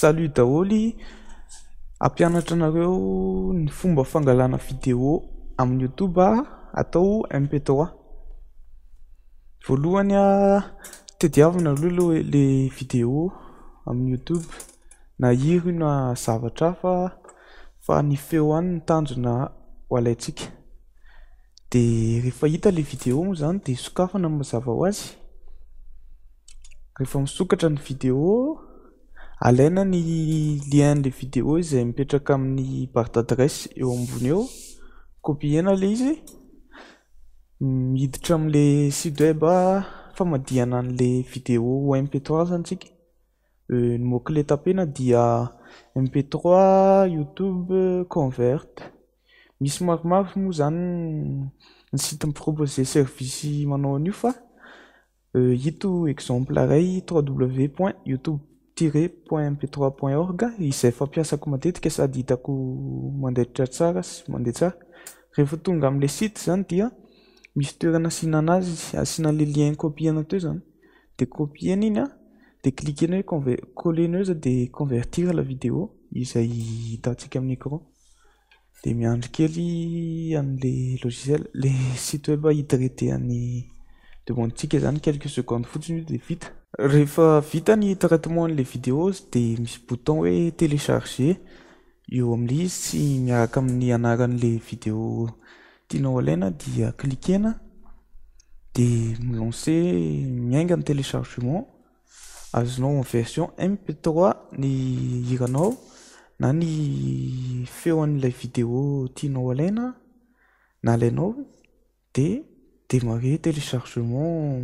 Salut daholo, hampianatra anareo ny fomba fangalana vidéo amin'ny YouTube atao MP3. Voalohany, tadiavina aloha le vidéo amin'ny YouTube, na hira io na zavatra hafa, fa ny feo ihany no tanjona ho alaintsika. Dia rehefa hita le vidéo moa zany dia sokafana mazava ho azy. Rehefa misokatra ny vidéo, alaina ny lien an'le vidéo izay mipetraka amin'ny barre d'adresse eo ambony eo, copiena le izy, miditra amin'le site web famadihana an'le vidéo ho MP3 zany tsika. Ny mot clé tapena dia MP3 YouTube convert. Misy maromaro moa zany ny site mi-proposer service manao an'io, fa ito exemple iray, www.youtube-.mp3.org, izay fampiasako matetika sady hitako mandaitra tsara sy mandeha tsara. Rehefa tonga amin'le site zany dia misy toerana asiana anazy, asiana an'le lien copiena teo zany, de copiena iny, de cliquena hoe collena eo zany, de convertir la vidéo izay hitantsika amin'ny écran, de miandry kely an'le logiciel, le site web hi-traiter any demande-tsika zany. Quelques secondes fotsiny io de vita. Rehefa vita ny traitement an'le vidéo de misy bouton hoe télécharger eo amin'le izy tsy miaraka amin'ny anaran'le vidéo tianao alaina, dia cliquena de mi-lancer, miainga ny téléchargement. Azonao en version MP3 ny hiranao na ny feo an'ilay vidéo tianao alaina na alainao, de démarrer téléchargement,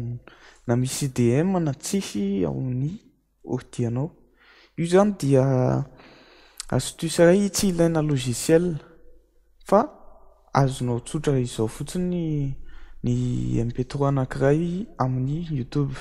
na misy IDM na tsisy ao amin'ny ordi anao. Io zany dia astuce iray tsy ilaina logiciel fa azonao tsotra izao fotsiny ny MP3 anankiray amin'ny YouTube.